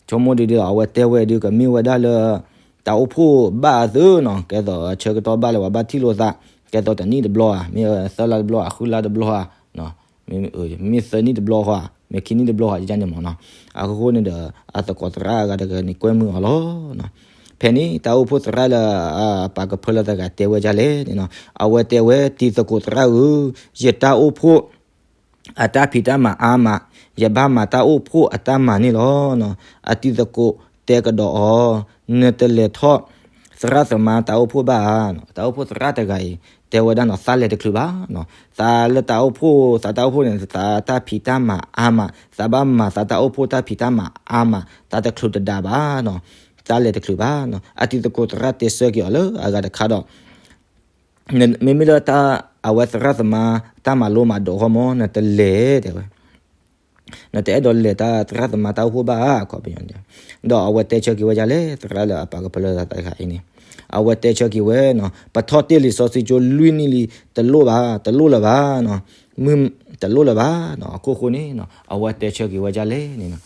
ဆိကမိၣ်ဒ်ဒီး အဝဲတဲဝဲဒုး ကမ့ၢ်ဝဲဒၣ်လၢ တၢ်အိၣ်ဖှိၣ်ဘၣ်အသိးနီၤ, ကဲသိးဆၢကတီၢ်ဘၣ်လၢပှၤဘၣ်ထံၣ်လိာ်သး, ကဲသိးတနံၣ်တဘျီဧါ, မ့ၢ်သၢလါတဘျီဧါ, ဃုလါတဘျီဧါ, မ့ၢ်သၢနံၣ်တဘျီဃီ, မ့ၢ်ခံနံၣ်တဘျီဃီ ယကန့ၣ်မ့ၢ်နီၤ, အဃိန့ၣ်ဒီး အသကိးသရၣ်အဂၤတဂၤန့ၣ် ကွဲမုာ်အီၤလီၤ. ဖဲန့ၣ် တၢ်အိၣ်ဖှိၣ်သရၣ်လၢ အပာ်ကဖၢလၢသးတဂၤတဲဝဲဒ်လဲၣ်န့ၣ်နီၤ, အဝဲတဲဝဲ တံၤသကိးသရၣ်ဧၢ, ယတၢ်အိၣ်ဖှိၣ် အတၢ်ဖံးတၢ်မၤအါမး, ယဘၣ်မၤတၢ်အိၣ်ဖှိၣ်အတၢ်မၤန့ၣ်လီၤ. အတံၤသကိးတဲကဒီးအီၤ, နတလဲၤထီၣ် သရၣ်သမါတၢ်အိၣ်ဖှိၣ်ဘၣ်ဧါ. တၢ်အိၣ်ဖှိၣ်သရၣ်တဂၤအံၤ တ တဲဝဲဒၣ်နီၤ သးလဲၤတချုးဘၣ်နီၤ, သးလၢတၢ်အိၣ်ဖှိၣ် သးတၢ်အိၣ်ဖှိၣ်န့ၣ် သးတၢ်ဖံးတၢ်မၤအါမး, သးဘၣ်မၤသးတၢ်အိၣ်ဖှိၣ်တၢ်ဖံးတၢ်မၤအါမး, သးတချုးတဒါဘၣ်နီၤ, သးလဲၤတချုးဘၣ်နီၤ. အတံၤသကိးသရၣ်တဲဆၢက့ၤအီၤလၢအဂၤတခါဒီး မ့မ့ၢ်လၢတၢ် အဝဲသရၣ်သမါ တၢ်မၤလိမၤဒိးအဂီၢ်မ့ၢ် နတလဲၤတဲဝဲ, နတအဲၣ်ဒိးလဲၤတၢ်သရၣ်သမါတၢ်အိၣ်ဖှိၣ်ဘၣ်ဧါ ခီပညီန့ၣ်, ဒီးအဝဲတဲဆၢက့ၤဝဲဒ်လဲၣ် သရၣ်လၢအပာ်ကဖၢလၢသးတဂၤအံၤန့ၣ်, အဝဲတဲဆၢက့ၤဝဲနီၤ ပထီၣ်တ့ၢ်လံာ်စီဆှံကၠိလွံၢ်နံၣ်လံ တလိၣ်ဘၣ် တလိၣ်လၢၤဘၣ်နီၤ, မုၢ်တလိၣ်လၢၤဘၣ်နီၤ. အခိၣ်ဃိန့ၣ်နီၤ အဝဲတဲဆၢက့ၤဝဲဒ်လဲၣ်န့ၣ်နီၤ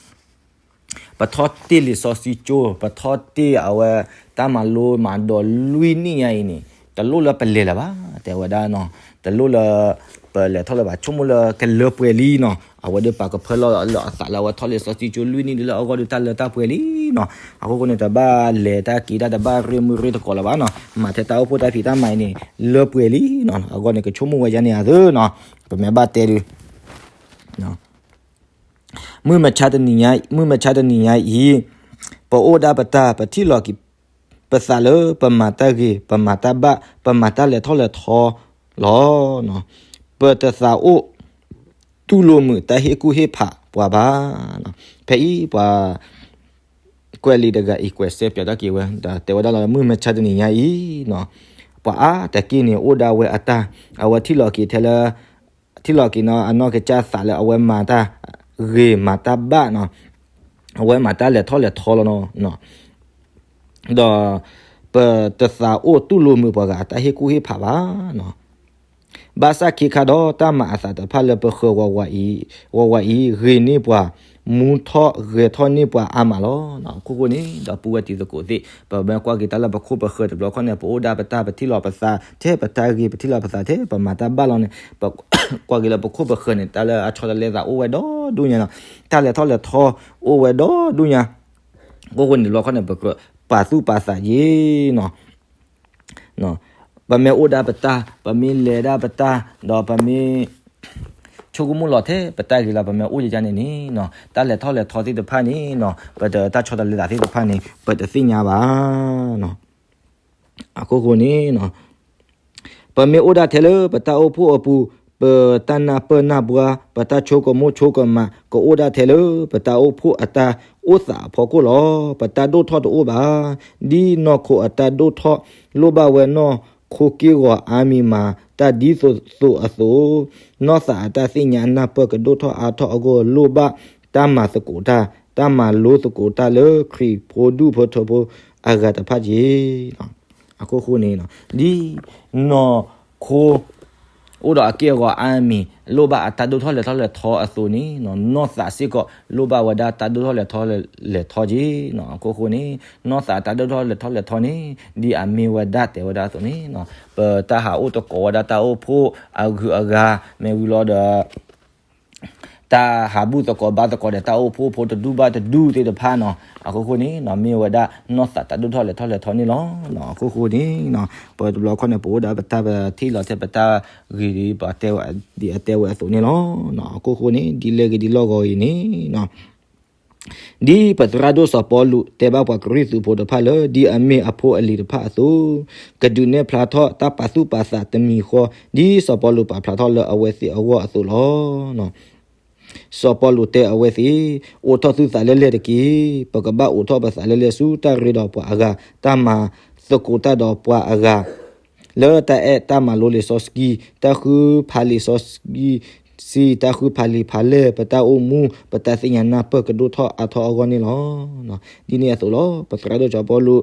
ပထီၣ်တ့ၢ်လံာ်စီဆှံကၠိ ပထီၣ်တ့ၢ်အဝဲ တၢ်မၤလိမၤဒိးလွံၢ်နံၣ်ညါအံၤန့ၣ် တလိၣ်လၢပလဲၤလၢၤဘၣ် တဲဝဲဒၣ်နီၤ, တလိၣ်လၢ ပလဲၤထီၣ်လၢၤဘၣ် ဆိကမိၣ်လၢကလၢပှဲၤလံနီၤ. အဝဲဒၣ်ပာ်ကဖၢလီၤလၢအသးလၢအဝဲထီၣ်လံာ်စီဆှံကၠိလွံၢ်နံၣ်ဒ်လၢအဂီၢ်ဒုးတၢ်လၢတၢ်ပှဲၤလံနီၤ. အခိၣ်ဃိန့ၣ် တဘၣ်လဲၤတၢ်က့ၤတၢ် တဘၣ်ရ့မုၢ်ရ့သကိးလၢၤဘၣ်နီၤ, မၤထဲတၢ်အိၣ်ဖှိၣ်တၢ်ဖံးတၢ်မၤအံၤန့ၣ် လၢပှဲၤလံနီၤ. အဂီၢ်န့ၣ် ကဆိကမိၣ်ဝဲဒ်န့ၣ်အသိးနီၤ, ပမ့ၢ်ဘၣ်တဲဒုး မုၢ်မဆါတနံၤညါ မုၢ်မဆါတနံၤညါအံၤ ပအိၣ်ဒၣ်ပတၢ် ပထံၣ်လီၤက့ၤပသးလၢ ပမၤတၢ်ဂ့ၤ ပမၤတၢ်ဘၣ် ပမၤတၢ်လဲၤထီၣ်လဲၤထီလီၤ. ပတသးအိၣ် တူၢ်လိာ်မုာ်တၢ်ဟ့ၣ်ကူၣ်ဟ့ၣ်ဖးပှၤဘၣ်. ဖဲအံၤပှၤ ကွဲးလံာ်တဂၤအံၤ ကွဲးစဲးပၠးတၢ်က့ၤဝဲ ဒီးတဲဝဲဒၣ်လၢ မုၢ်မဆါတနံၤညါအံၤနီၤ, ပှၤအါတက့ၢ်န့ၣ် အိၣ်ဒၣ်ဝဲအတၢ် အဝဲထံၣ်လီၤက့ၤထဲလၢ ထံၣ်လီၤက့ၤနီၤ အနီၢ်ကစၢ်သးလၢအဝဲမၤတၢ်ဂ့ၤမၤတၢ်ဘၣ်နီၤ, အဝဲမၤတၢ်လဲၤထီၣ်လဲၤထီလီၤနီၤ, ဒီး ပတသးအိၣ်တူၢ်လိာ်မုာ်ပှၤဂၤအတၢ်ဟ့ၣ်ကူၣ်ဟ့ၣ်ဖးဘၣ်နီၤ. ဘၣ်ဆၣ်ခံခါဒီး တၢ်မၤအသးတဖၣ်လၢပဃၢၤဝးဝးအံၤ ဝးဝးအံၤ ဂ့ၤန့ၢ်ပှၤ မူထီၣ်ဂဲၤထီၣ်န့ၢ်ပှၤအါမးလီၤ. အခိၣ်ဃိန့ၣ် ဒီပုၢ်ဝဲၢ်တံၤသကိးသ့ၣ် ပမ့ၢ်ကွၢ်က့ၤတၢ်လၢပခိၣ်ပဃၢၤတဘျီခီန့ၣ် ပအိၣ်ဒၣ်ပတၢ် ပထံၣ်လီၤပသး ထဲပတၢ်ဂ့ၤ ပထံၣ်လီၤပသးထဲပမၤတၢ်ဘၣ်လီၤန့ၣ် ပကွၢ်က့ၤလၢပခိၣ်ပဃၢၤန့ၣ် တၢ်လၢအဆီတလဲသးအိၣ်ဝဲဒီဒူၣ်ညါနီၤ, တၢ်လဲၤထီၣ်လဲၤထီအိၣ်ဝဲဒီဒူၣ်ညါ. အခိၣ်ဃိန့ၣ်တဘျီခီန့ၣ် ပကပာ်သူၣ်ပာ်သးယ့ၤနီၤ ပမ့ၢ်အိၣ်ဒၣ်ပတၢ် ပမ့ၢ်လဲၤဒၣ်ပတၢ် ဒီးပမ့ၢ် ဆိကမိၣ်လီၤထဲပတၢ်ဂ့ၤလီၤ ပမ့ၢ်အိၣ်ယၤန့ၣ်န့ၣ်နီၤ တၢ်လဲၤထီၣ်လဲၤထီသ့ၣ်တဖၣ်န့ၣ်နီၤ ပတၢ်ဆီတလဲသးသ့ၣ်တဖၣ်န့ၣ် ပတသ့ၣ်ညါဘၣ်နီၤ. အခိၣ်ဃိန့ၣ်နီၤ ပမ့ၢ်အိၣ်ဒၣ်ထဲလၢပတၢ်အိၣ်ဖှိၣ်အပူၤ ပတၢ်နၢ်ပၢၢ်နၢ်ဘှါ ပတၢ်ဆိကမိၣ်ဆိကမး ကအိၣ်ဒၣ်ထဲလၢပတၢ်အိၣ်ဖှိၣ်အတၢ်အိၣ်သးအဖီခိၣ်လီၤ. ပတၢ်ဒိၣ်ထီၣ်တအိၣ်ဘၣ် ဒ်နီၢ်ခိအတၢ်ဒိၣ်ထီၣ် လိၣ်ဘၣ်ဝဲနီၢ်ခိက့ၢ်ဂီၤအါမံၤမၤတၢ်ဒ်သိးသိးအသိး, နီၢ်သးအတၢ်သ့ၣ်ညါနၢ်ပၢၢ်ကဒိၣ်ထီၣ်အါထီၣ်အဂီၢ် လိၣ်ဘၣ်တၢ်မၤသကိးတၢ်, တၢ်မၤလိသကိးတၢ်လၢခရံာ်ဖိဒူၣ်ဖိထၢဖိအဂၤတဖၣ်က့ၤ. အခိၣ်ဃိန့ၣ် ဒ်နီၢ်ခိ အိၣ်ဒီးအက့ၢ်အဂီၤအါမံၤ လိၣ်ဘၣ်အတၢ်ဒိၣ်ထီၣ်လဲၤထီၣ်လဲၤထီအသိးန့ၣ် နီၢ်သးစ့ၢ်ကီး လိၣ်ဘၣ်ဝဲဒၣ်တၢ်ဒိၣ်ထီၣ်လဲၤထီၣ်လဲၤထီက့ၤ. အခိၣ်ဃိန့ၣ် နီၢ်သးတၢ်ဒိၣ်ထီၣ်လဲၤထီၣ်လဲၤထီန့ၣ် ဒ်အမ့ၢ်ဝဲဒၣ်တဲဝဲဒၣ်အသိးန့ၣ် ပတၢ်ဟးအိၣ်သကိးဝဲဒၣ်တၢ်အိၣ်ဖှိၣ်အဂုၤအဂၤ မ့ၢ်ဝံၤလီၤဒီး တၢ်ဟးဘူၣ်သကိးဘါသကိးဒီးတၢ်အိၣ်ဖှိၣ်ဖိတဒူၣ်ဘၣ်တဒူၣ်သ့ၣ်တဖၣ်နီၤ. အခိၣ်ဃိန့ၣ် မ့ၢ်ဝဲဒၣ်နီၢ်သးတၢ်ဒိၣ်ထီၣ်လဲၤထီၣ်လဲၤထီန့ၣ်လီၤ. အခိၣ်ဃိန့ၣ် ပတဘျီခီန့ၣ် ပအိၣ်ဒၣ်ပတၢ်ပထံၣ်လီၤထဲပတၢ်ဂ့ၤဒ်ပှၤတဲဝဲဒ်အတဲဝဲအသိးန့ၣ်လီၤ. အခိၣ်ဃိန့ၣ် ဒ်လဲၣ်ဂ့ၤဒ်လီၢ်ဂီၤအံၤန့ၣ် ဒ်ပသရၣ်ဒိၣ်စီၤပီလူးတဲဘၣ်ပှၤကရံၣ်သူးဖိတဖၣ်လၢ ဒ်အမ့ၢ်အဖိအလံၤတဖၣ်အသိး, ကဒုးနဲၣ်ဖျါထီၣ်တၢ်ပာ်သူၣ်ပာ်သးတမံၤဃီ, ဒ်စီၤပီလူးပာ်ဖျါထီၣ်လၢအဝဲသ့ၣ်အဂီၢ်အသိးလီၤ. စီၤပီလူးတဲအဝဲသ့ၣ်, အိးထီၣ်သုသးလဲၢ်လဲၢ်တက့ၢ်. ပကဘၣ်အိးထီၣ်ပသးလဲၢ်လဲၢ်ဆူတၢ်ရ့ဒီးပှၤအဂၤ, တၢ်မၤသကိးတၢ်ဒီးပှၤအဂၤ လၢတၢ်အဲၣ်တၢ်မၤလိလံာ်စီဆှံ, တၢ်ဃုဖးလံာ်စီဆှံ, တၢ်ဃုဖးလံာ်ဖးလဲၢ်, ပတၢ်အိၣ်မူ, ပတၢ်သ့ၣ်ညါနၢ်ပၢၢ်ကဒိၣ်ထီၣ်အါထီၣ်အဂီၢ်န့ၣ်လီၤ. ဒ်န့ၣ်အသိးလီၤ. ပသရၣ်ဒိၣ်စီၤပီလူး,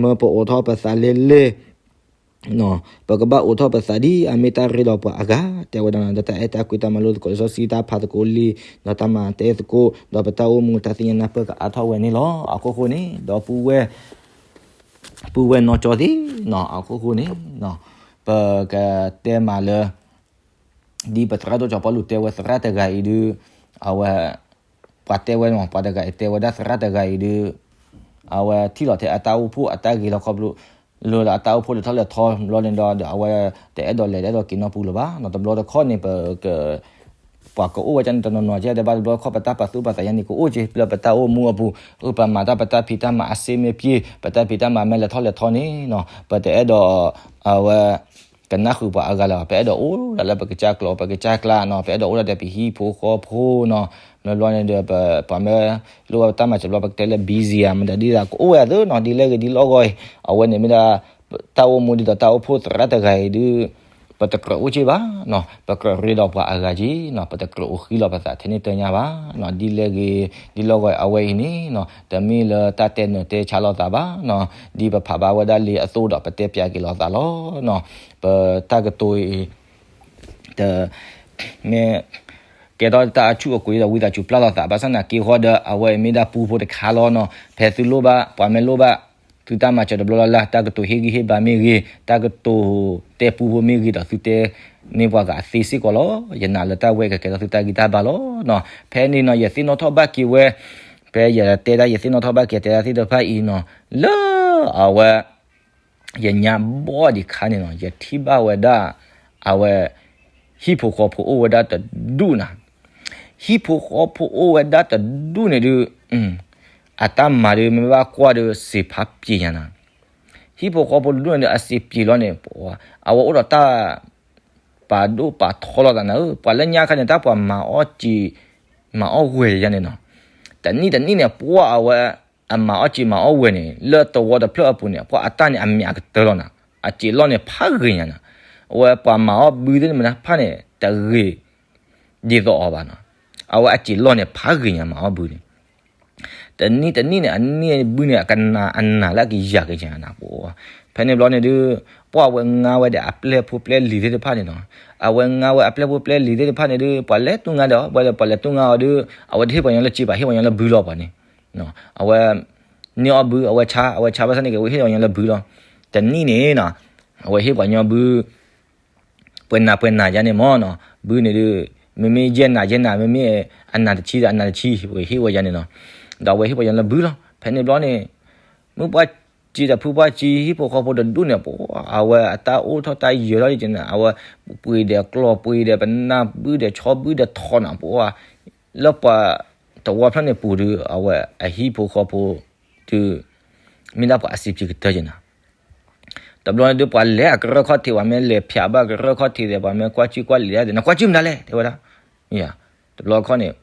မၢပအိးထီၣ်ပသးလဲၢ်လဲၢ် ပကဘၣ်အိးထီၣ်ပသးဒ်အမ့ၢ်တၢ်ရ့ဒီးပှၤအဂၤ, တဲဝဲဒၣ် ဒီးတၢ်အဲၣ်တၢ်ကွံတၢ်မၤလိသကိးလံာ်စီဆှံ တၢ်ဖးသကိးလံာ်, ဒီးတၢ်မၤတဲသကိး, ဒီးပတၢ်အိၣ်မူတၢ်သ့ၣ်ညါနၢ်ပၢၢ်ကအါထီၣ်ဝဲန့ၣ်လီၤ. အခိၣ်ဃိန့ၣ် ဒီပုၢ်ဝဲၢ် ပုၢ်ဝဲၢ်နီၢ်ကၠီသ့ၣ်နီၤ, အခိၣ်ဃိန့ၣ် ပကတဲမးလၢ ဒ်ပသရၣ်ဒိၣ်စီၤပီလူးတဲဝဲသရၣ်တဂၤအံၤဒုး, အဝဲ ပှၤတဲဝဲမး ပှၤတဂၤအံၤတဲဝဲဒၣ်သရၣ်တဂၤအံၤဒုး, အဝဲထံၣ်လီၤထဲအတၢ်အိၣ်ဖှိၣ်အတၢ်ဂ့ၤလီၤခီဖျိ, လၢအတၢ်အိၣ်ဖှိၣ်လဲၤထီၣ်လဲၤထီဘျီန့ၣ်ဒီး အဝဲတအဲၣ်ဒိးလဲၤတအဲၣ်ဒိးက့ၤနီတပူၤလၢၤဘၣ်နီၤ. တဘျီတခီၣ်န့ၣ် ပက ပှၤကအိၣ်ဝဲဒၣ်န့ၣ် တနီၤနီၤကဲဒဲးဘၣ် တဘျီတခီၣ်ပတၢ်ပာ်သူၣ်ပာ်သးယါန့ၣ် ကအိၣ်က့ၤလၢပတၢ်အိၣ်မူအပူၤ, အုၣ်ပမၤတၢ်ပတၢ်ဖံးတၢ်မၤအစ့မ့ၢ်ပှဲၤ, ပတၢ်ဖံးတၢ်မၤမ့ၢ်လဲၤထီၣ်လဲၤထီန့ၣ်နီၤ, ပတအဲၣ်ဒိး အဝဲ ကနၣ်ဃုာ်ပှၤအဂၤလၢၤဘၣ်. ပအဲၣ်ဒိးအိၣ်ဒၣ်လၢပကစၢ်ကျိာ် ပကစၢ်ကျါနီၤ, ပအဲၣ်ဒိးအိၣ်ဒၣ်ဒီးပဟံၣ်ဖိဃီဖိနီၤ. မ့ၢ်ဘျီန့ၣ်ဒီး ပပှၤမ့ၢ်လိၣ်ဘၣ်ပတၢ်မၤစၢၤဘျီ ပကတဲလၢ busy ဧါ မတၤဒ်သိးကအိၣ်ဝဲအသိးနီၤ, ဒ်လဲၣ်ဂ့ၤဒ်လဲၣ်ဂ့ၤ, အဝဲန့ၣ်မ့ၢ်ဒၣ် တၢ်အိၣ်မူဒ်သိးတၢ်အိၣ်ဖှိၣ်သရၣ်တဂၤအံၤဒုး ပတကြၢးအိၣ်က့ဘၣ်နီၤ, ပကြၢးရ့ဒီးပှၤအဂၤက့နီၤ, ပတကြၢးအိၣ်ဃံလီၤပသးထဲန့ၣ်တညါဘၣ်နီၤ, ဒ်လဲၣ်ဂ့ၤဒ်လဲၣ်ဂ့ၤ အဝဲအံၤန့ၣ်နီၤ, တမ့ၢ်လၢတၢ်တဲနၢၤတဲဆါလိာ်သးဘၣ်နီၤ, ဒ်ပဖးဘၣ်ဝဲဒၣ်လံအသိးဒီး ပတဲပၠးက့ၤလိာ်သးလီၤနီၤ, ပတၢ်ကတိၤအံၤ တမ့ၢ် ကဲထီၣ်တၢ်အဆူၣ်အကွံာ်ဒီး ဝံသးစူၤပျၢ်လိာ်သး ဘၣ်ဆၣ်သနာ်က့ဃီဒီး အဝဲအံၤမ့ၢ်ဒၣ်ပူဖိတခါလီၤနီၤ, ဖဲသုလိၣ်ဘၣ် ပှၤမ့ၢ်လိၣ်ဘၣ် သုတၢ်မၤစၢၤတဘျီလၢ်လၢ် တၢ်ကတိၤဟ့ၣ်ဂံၢ်ဟ့ၣ်ဘါမ့ၢ်ဂ့ၤ, တၢ်ကတိၤတဲပူဖိမ့ၢ်ဂ့ၤဒီး သုတဲန့ၢ်ပှၤဂၤအသ့စ့ၢ်ကီးလီၤ. ယနာ်လၢတၢ်ဝဲကကဲထီၣ်သုတၢ်ဂံၢ်တၢ်ဘါလီၤနီၤ. ဖဲန့ၣ်နီၤ ယသ့ၣ်နီၣ်ထီၣ်ဘၣ်က့ၤဝဲ, ဖဲယတဲဒၣ်ယသ့ၣ်နီၣ်ထီၣ်ဘၣ်က့ၤတဲဒၣ်သ့ၣ်တဖၣ်အံၤနီၤ, လၢအဝဲ ယညါဘီဒံးခါန့ၣ်နီၤ, ယထံၣ်ဘၣ်ဝဲဒၣ် အဝဲ ဟံၣ်ဖိဃီဖိအိၣ်ဝဲဒၣ်တဒူၣ်နၤ, ဟံၣ်ဖိဃီဖိအိၣ်ဝဲဒၣ်တဒူၣ်န့ၣ်ဒုး အတၢ်မၤဒုး မ့ၢ်ဘၣ်ကွၢ်ဒုး စံးဖးပျံၤညါနၤ, ဟံၣ်ဖိဃီဖိတဒူၣ်န့ၣ်ဒုး အစံးပျံၤလီၤန့ၣ် အဝဲအိၣ်ဒီးတၢ် ပာ်ဒိၣ်ပာ်ထီလိာ်သးနၤဧၢ, ပှၤလၢညါခါန့ၣ် တၢ်ပှၤမၤအီၣ်စံာ် မၤအီၣ်ဝဲၤယါန့ၣ်နီၤ, တနံၣ်တနံၣ်န့ၣ် ပှၤအဝဲ အမၤအီၣ်စံာ်မၤအီၣ်ဝဲၤန့ၣ် လၢသဝီတဖျၢၣ်အပူၤန့ၣ် ပှၤအတၢ်န့ၣ်အမံၤအကတၢၢ်လီၤနၤ, အစံာ်လီၢ်န့ၣ်ဖးဂ့ၤညါနၤ, အဝဲပှၤမၤအီၣ်ဘုသ့ၣ်တဖၣ်န့ၣ် တဂ့ၤ ဒ်သိးအီၤဘၣ်နီၤ, အဝဲအစံာ်လီၢ်န့ၣ်ဖးဂ့ၤညါမၤအီၣ်ဘုန့ၣ် တနံၣ်တနံၣ်န့ၣ် အန့ၢ်ဘုန့ၣ် အကနးအနးလၢအကယၤကယၤနၤပှၤ, ဖဲန့ၣ်ဘျီန့ၣ်ဒုး ပှၤအဝဲငါဝဲဒီးအပျဲၢ်ဖိပျဲၢ်လံၤသ့ၣ်တဖၣ်န့ၣ်နီၤ, အဝဲငါဝဲအပျဲၢ်ဖိပျဲၢ်လံၤသ့ၣ်တဖၣ်န့ၣ်ဒုး ပှၤလဲၤတူၢ်ငါဒီး ပှၤလဲၤတူၢ်ငါအီၤဒုး အဝဲတဟ့ၣ်ပှၤညီလၢစ့ဘၣ် ဟ့ၣ်ပှၤညီလၢဘုလီၤပှၤန့ၣ်, အဝဲ န့ၢ်အီၣ်ဘု အဝဲဆါ အဝဲဆါဘၣ်ဆၣ်န့ၣ်က့ၤ အဝဲဟ့ၣ်ပှၤညီလၢဘုလီၤ, တနံၣ်န့ၣ်နီၤ အဝဲဟ့ၣ်ပှၤညီဘု ပှဲၤနးပှဲၤနးယါန့ၣ်မ့ၢ်နီၤ, ဘုန့ၣ်ဒုး မ့မ့ၢ်ယဲၢ်နးယဲၢ်နး မ့မ့ၢ်အနးတဆံဒီးအနးတဆံ ပဟ့ၣ်ဝဲယါန့ၣ်နီၤ, ဒီးအဝဲဟ့ၣ်ပှၤညီလၢဘုလီၤ, ဖဲန့ၣ်ဘျီန့ၣ် မုၢ်ပှၢ်စံာ်ဒီးဖုပှၢ်စံာ် ဟံၣ်ဖိဃီဖိတဒူၣ်န့ၣ် ပှၤအဝဲအတၢ်အိၣ်ထီၣ်တၢ်ယၢၤထီၣ်ယက့ၤန့ၣ် အဝဲပှ့ၤဒီးကျီၢ်ပှ့ၤဒီးပနၢ်ဘုဒီးဆီဘုဒီးထီနၤ ပှၤ လၢပှၤတဝီဖျၢၣ်န့ၣ်ပူၤဒုး အဝဲအဟံၣ်ဖိဃီဖိဒုး မ့ၢ်ဒၣ်ပှၤအစံာ်ပျံၤကတၢၢ်က့ၤနၤ တဘျီန့ၣ်ဒုး ပှၤလဲၤအကရၢၢ်ခီၣ်ထံး ပှၤမ့ၢ်လဲၤဖၠးဘၣ်ကရၢၢ်ခီၣ်ထံးဒီး ပှၤမ့ၢ်ကွၢ်စုကွၢ်လံာ်ဒၣ်ဒီး နကွၢ်စုမနုၤလဲၣ် တဲဝဲဒၣ်, တဘျီခီၣ်န့ၣ်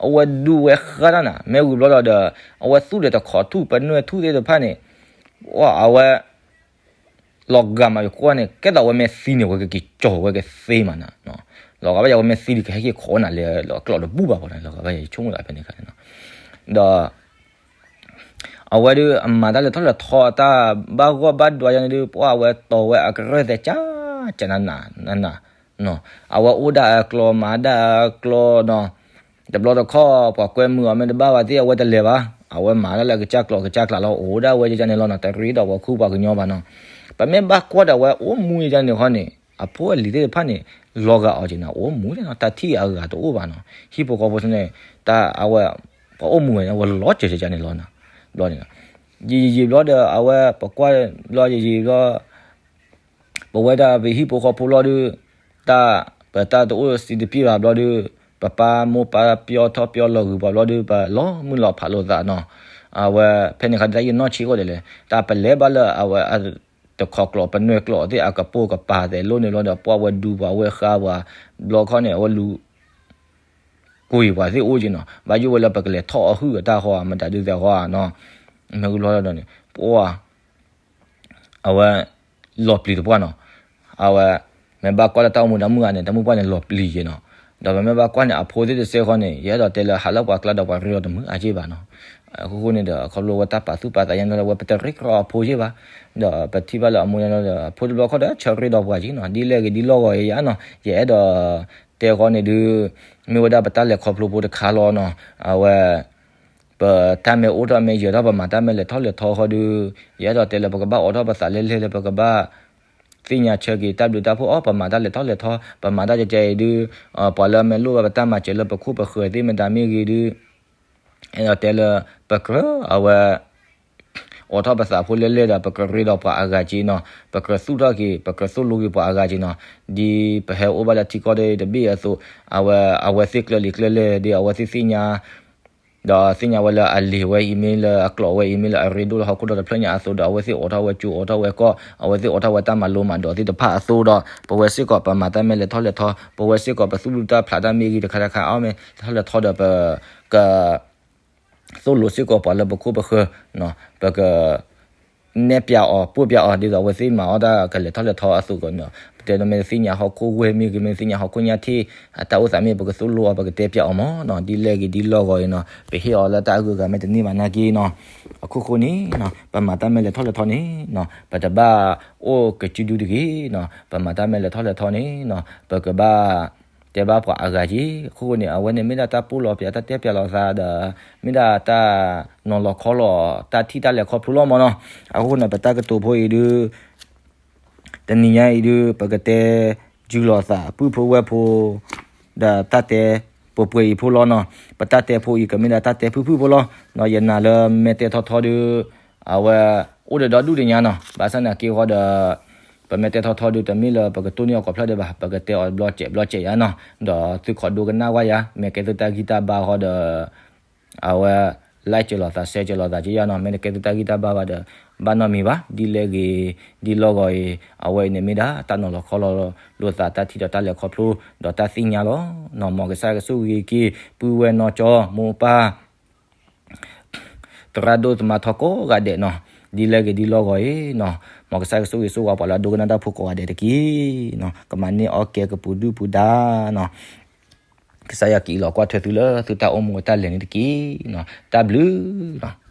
အဝဲဒူဝဲဃါတၢ်နၤ မ့ၢ်ဝံၤဘျီဒီး အဝဲသူၣ်ဒီးတခိးထူၣ်ပနွဲၢ်ထူၣ်သ့ၣ်တဖၣ်န့ၣ် အဝဲ လီၤဂာ်မးယကွၢ်န့ၣ် ကဲသိးအဝဲမ့ၢ်သံန့ၣ် အဝဲကက့ၤကၠီၤဝဲကသ့မးနၤ, လီၤဂာ်ဘၣ်ယၤ အဝဲမ့ၢ်သံဒီး ကဟဲက့ၤခိးနၤလၢကျီၢ်တဘူၣ်ဘၣ်ပှၤန့ၣ် လီၤဂာ်ဘၣ်ယၤ ယဆိကမိၣ်သးဖဲန့ၣ်အခါန့ၣ်နီၤ, ဒီး အဝဲဒုး အမၤတၢ်လဲၤထီၣ်လဲၤထီ အတၢ်ဘၣ်ဂီၢ်ဘၣ်ဒွးယါန့ၣ်ဒုး ပှၤအဝဲတီၤဝဲအကရၢၢ်သဲးကၠၢ်ကၠၢ်နးနး အဝဲအိၣ်ဒၣ်အကျီ မၤဒၣ်အကျီနီၤ, တဘျီတခီၣ် ပှၤကွဲမုာ်အီၤမ့ၢ်တဘၣ်ဘၣ်သ့ၣ် အဝဲတလဲၤဘၣ်, အဝဲမၤဒၣ်လၢအကစၢ်ကျိာ်ကစၢ်ကျးလီၤ အိၣ်ဒၣ်ဝဲယါန့ၣ်လီၤနီၤ, တရ့ဒီးပှၤခူပှၤကညီဘၣ်နီၤ, ပမ့ၢ်ဘၣ်ကွၢ်ဒီးအဝဲအိၣ်မူယါန့ၣ်ခီန့ၣ် အဖိအလံၤသ့ၣ်တဖၣ်န့ၣ် လီၤဂာ်အီၤက့ၤနၤ အိၣ်မူနီၤ, တၢ်ထံၣ်အဂၤတအိၣ်ဘၣ်နီၤ, ဟံၣ်ဖိဃီဖိန့ၣ် တၢ်အဝဲ ပှၤအိၣ်မူဝဲန့ၣ် အဝဲလီၤစၢၤကါန့ၣ်လီၤနီၤ, ဘျီန့ၣ် ယံာ်ယံာ်ဘျီဒီး အဝဲပကွၢ်ဘျီယံာ်ယံာ်ဘျီ ပဝဲဒၣ်ပဟံၣ်ဖိဃီဖိဘျီဒုး တၢ် ပတၢ်တအိၣ်စံးတပျ့ၢ်ဘၣ်ဘျီဒုး ပပၢ်မိၢ်ပၢ်ပျီထီၣ်ပျီလီၤဂုၤပှၤဘျီဒုး ပလီၤမုၢ်လီၤဖးလိာ်သးနီၤ, အဝဲဖဲန့ၣ်အခါ တၢ်ယနီၢ်ဆံးအိၣ်ဒဲးလဲၣ် တၢ်ပလဲၤဘၣ်လၢအဝဲ တခိးကျိာ်ပနွဲၢ်ကျိာ်သ့ၣ် အကပိာ်ကပၤသဲးလိၣ်န့ၣ်ဘျီဒီး ပှၤဝဲဒူပှၤဝဲဃါပှၤ ဘျီခီန့ၣ် အဝဲလူၤ ကွံာ်ပှၤသ့ၣ်အိၣ်က့ၤနီၤ, ဘၣ်ယိၣ်ဝဲလၢပကလဲၤထီၣ်အဟုၣ်အတၢ်ဃီဧါ မတၤဒုးသဲးဃီဧါနီၤ, မ့ၢ်ဂုၢ်ဘျီဒီးန့ၣ် ပှၤ အဝဲ လီၤပျံၤတပှၢ်နီၤ, အဝဲ မ့ၢ်ဘၣ်ကွၢ်လၢတၢ်အိၣ်မူတၢ်မုၢ်ဂၤန့ၣ် တၢ်မုၢ်ပှၢ်န့ၣ်လီၤပျံၤက့ၤနီၤ, ဒီးပမ့ၢ်ဘၣ်ကွၢ်န့ၣ် အဖိသ့ၣ်တစဲးဃီန့ၣ် ယအဲၣ်ဒိးတဲလၢဟးလၢပှၤကျါဒီးပှၤရ့ဒီးတမုာ်အါက့ၢ်ဘၣ်နီၤ, အဃိဃိန့ၣ်ဒီး ခီဖျိဝဲတၢ်ပာ်သူၣ်ပာ်သးယါန့ၣ်ဒီး ဝဲပတရ့ကြၢးအဖိက့ၢ်ဘၣ်, ဒီးပထံၣ်ဘၣ်လၢအမိၢ်ယါန့ၣ်ဒီး အဖိတဘျီခီဒီး ဆၢရ့ဒီးပှၤက့ၤနီၤ, ဒ်လဲၣ်ဂ့ၤဒ်လဲၣ်ဂ့ၤယါနီၤ, ယအဲၣ်ဒိး တဲဃီန့ၣ်ဒုး မ့ၢ်ဝဲဒၣ်ပတၢ်လဲၤခီဖျိဖိတခါလီၤနီၤ, အဝဲ ပတၢ်မ့ၢ်အိၣ်ထီၣ်မ့ၢ်ယၢၤထီၣ် ပမၤတၢ်မ့ၢ်လဲၤထီၣ်လဲၤထီဃီဒုး ယအဲၣ်ဒိးတဲလၢပကဘၣ်အိးထီၣ်ပသးလဲၢ်လဲၢ်လၢပကဘၣ် သ့ၣ်ညါဆၢက့ၤတၢ်ဘျုးတၢ်ဖှိၣ်အီၤ ပမၤတၢ်လဲၤထီၣ်လဲၤထီ ပမၤတၢ်ကဲကဲအံၤဒုး ပှၤလၢအမ့ၢ်လိၣ်ဘၣ်ပတၢ်မၤစၢၤလၢပခိၣ်ပဃၢၤသ့ၣ်မတၤမ့ၢ်ဂ့ၤဒုး အဲၣ်ဒိးတဲလၢ ပကြၢးအဝဲ အိးထီၣ်ပသးဖိလဲၢ်လဲၢ်ဒီး ပကြၢးရ့ဒီးပှၤအဂၤက့နီၤ, ပကြၢးသူၣ်ထီၣ်က့ၤ ပကြၢးသိၣ်လိက့ၤပှၤအဂၤက့နီၤ, ဒ်ပဟဲအိၣ်ဘၣ်လၢထံကီၢ်ဒီတဘ့ၣ်အသိး အဝဲ အဝဲသ့ၣ်ကျၢၤလံၤကျၢၤလဲၢ် ဒ်အဝဲသ့ၣ်သ့ၣ်ညါ ဒီးသ့ၣ်ညါဝဲလၢအလံာ်ဝဲအံၤမ့ၢ်လၢအကျိာ်ဝဲအံၤမ့ၢ်လၢအရ့ဒိၣ်လၢဟီၣ်ခိၣ်ဒီတဖျၢၣ်ညါအသိးဒီး အဝဲသ့ၣ်အိးထီၣ်ဝဲကၠိ အိးထီၣ်ဝဲကီၢ် အဝဲသ့ၣ်အိးထီၣ်ဝဲတၢ်မၤလိမၤဒိးသ့ၣ်တဖၣ်အသိးဒီး ပဝဲစ့ၢ်ကီးပမၤတၢ်မဲာ်လဲၤထီၣ်လဲၤထီ ပဝဲစ့ၢ်ကီးပသူၣ်ဒူတၢ်ဖျးတၢ်မ့ၢ်ဂ့ၤတခါတခါအီၣ်မ့ၢ်လဲၤထီၣ်လဲၤထီဒီးပက သိၣ်လိစ့ၢ်ကီးပှၤလၢပခိၣ်ပဃၢၤ, ပက နဲၣ်ပျးအီၤ ပိၢ်ပျးအီၤ ဒ်သိးအဝဲသ့ၣ်မၤအီၣ်တၢ်ကလဲၤထီၣ်လဲၤထီအသိးကီးန့ၣ်, ပတဲဒီးမ့ၢ်သ့ၣ်ညါဟီၣ်ခိၣ်ဝဲၢ်မ့ၢ်ဂ့ၤ မ့ၢ်သ့ၣ်ညါဟီၣ်ခိၣ်ညါထံၣ် အတၢ်အိၣ်သးမ့ၢ် ပကသိၣ်လိအီၤ ပကတဲပျးအီၤမးနီၤ, ဒ်လဲၣ်ဂ့ၤဒ်လဲၣ်ဂ့ၤအံၤနီၤ ပဟ့ၣ်အီၤလၢတၢ်အဂုၤအဂၤမ့ၢ်တန့ၢ်ဘၣ်နာ်က့နီၤ, အခိၣ်ဃိန့ၣ်နီၤ ပမၤတၢ်မဲာ်လဲၤထီၣ်လဲၤထီန့ၣ်နီၤ ပတဘၣ်အိၣ်ကစုဒုတဂ့ၤနီၤ, ပမၤတၢ်မဲာ်လဲၤထီၣ်လဲၤထီန့ၣ်နီၤ ပကဘၣ် တဲဘၣ်ပှၤအဂၤက့ၤ, အခိၣ်ဃိန့ၣ် အဝဲန့ၣ်မ့ၢ်ဒၣ်တၢ်ပိၢ်လီၤပျး တၢ်တဲပျးလိာ်သးဒီး မ့ၢ်ဒၣ်တၢ်နီၤလီၤခီလီၤ တၢ်ထံၣ်တၢ်လဲၤခီဖျိလီၤမးနီၤ, အဃိန့ၣ် ပတၢ်ကတိၤဖိအံၤဒုး တနံၤညါအံၤဒုး ပကတဲ ယုၢ်လီၤသး ပုၢ်ဖိဝဲၢ်ဖိ ဒီးတၢ်တဲပှဲၤပှဲၤအံၤဖိလီၤနီၤ, ပတၢ်တဲဖိအံၤ ကမ့ၢ်ဒၣ်တၢ်တဲဖုၣ်ဖုၣ်ဖိလီၤ, ယနာ်လၢမဲာ်တဲထီထီဒုး အဝဲ အိၣ်ဒီးဒီဒူၣ်တညါနီၤ, ဘၣ်ဆၣ်နာ်က့ဃီဒီး ပမဲာ်တဲထီထီဒုး တမ့ၢ်လၢပကတိၢ်န့ၢ်အီၤကိးဖျၢၣ်ဒံးဘၣ်, ပကတဲအီၤဘျီစဲးဘျီစဲးယါနီၤ, ဒီးသုခိးဒိကနၣ်ဝဲယါ, မ့ၢ်ကဲသုတၢ်ဂံၢ်တၢ်ဘါဃီဒီး အဝဲ like စၢၤလိာ်သး share စၢၤလိာ်သးက့ယါနီၤ, မ့ၢ်တကဲသုတၢ်ဂံၢ်တၢ်ဘါဘၣ်ဒီး ဘၣ်နီတမံၤဘၣ်, ဒ်လဲၣ်ဂ့ၤ ဒ်လဲၣ်ဂ့ၤအံၤ အဝဲအံၤန့ၣ်မ့ၢ်ဒၣ်တၢ်နီၤလီၤခီလီၤလိာ်သး တၢ်ထံၣ်ဒီးတၢ်လဲၤခီဖျိ ဒီးတၢ်သ့ၣ်ညါလီၤနီၤ, မ်ကစၢ်ယွၤကဆိၣ်ဂ့ၤက့ၤ ပုၢ်ဝဲၢ်နီၢ်ကၠီ မိၢ်ပၢ် သရၣ်ဒိၣ်သမါထီကိးဂၤဒဲးနီၤ, ဒ်လဲၣ်ဂ့ၤဒ်လဲၣ်ဂ့ၤအံၤနီၤ, မ်ကစၢ်ယွၤကဆိၣ်ဂ့ၤဆိၣ်ဝါပှၤလၢအဒိကနၣ်တၢ်ဖိကိးဂၤဒဲးတက့ၢ်နီၤ, ကမၤန့ၢ်အီၣ်ကဲကပူၤဒုၣ်ပူၤဒါနီၤ, ကစၢ်ယွၤကအံးလီၤကွၢ်ထွဲသုလၢသုတၢ်အိၣ်မူအတၢ်လဲၤန့ၣ်တက့ၢ်နီၤ, တၢ်ဘျုးနီၤ.